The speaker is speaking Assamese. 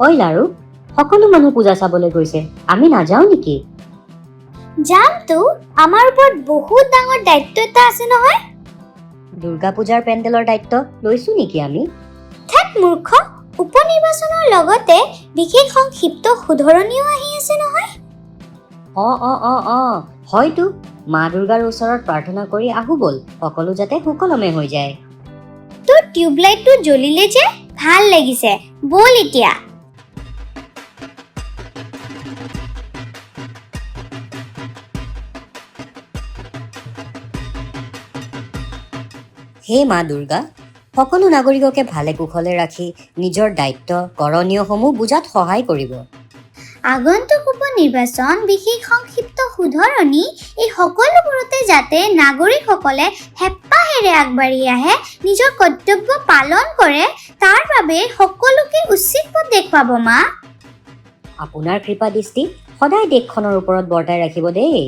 ঐ লাৰু, সকলো মানুহ পূজা চাবলৈ গৈছে, আমি নাযাওঁ নেকি? যামতো, আমাৰ ওপৰত বহুত ডাঙৰ দায়িত্ব এটা আছে নহয়। দুৰ্গা পূজাৰ পেণ্ডেলৰ দায়িত্ব লৈছো নেকি আমি? ঠেট মূৰ্খ, উপ নিৰ্বাচনৰ লগতে বিশেষ সংক্ষিপ্ত শুধৰণিও আহি আছে নহয়। অ অ অ অ হয়তো। মা দুৰ্গাৰ ওচৰত প্ৰাৰ্থনা কৰি আহো ব'ল, সকলো যাতে সুকলমে হৈ যায়। তোৰ টিউবলাইটটো জ্বলিলে যে ভাল লাগিছে, ব'ল এতিয়া। হে মা দুৰ্গা, সকলো নাগৰিককে ভালে কুশলে ৰাখি নিজৰ দায়িত্ব কৰণীয়সমূহ বুজাত সহায় কৰিব। আগন্তুক উপ নিৰ্বাচন, বিশেষ সংক্ষিপ্ত শুধৰণি, এই সকলোবোৰতে যাতে নাগৰিকসকলে হেঁপাহেৰে আগবাঢ়ি আহে, নিজৰ কৰ্তব্য পালন কৰে, তাৰ বাবে সকলোকে উচিত পথ দেখুৱাব মা। আপোনাৰ কৃপা দৃষ্টি সদায় দেশখনৰ ওপৰত বৰ্তাই ৰাখিব দেই।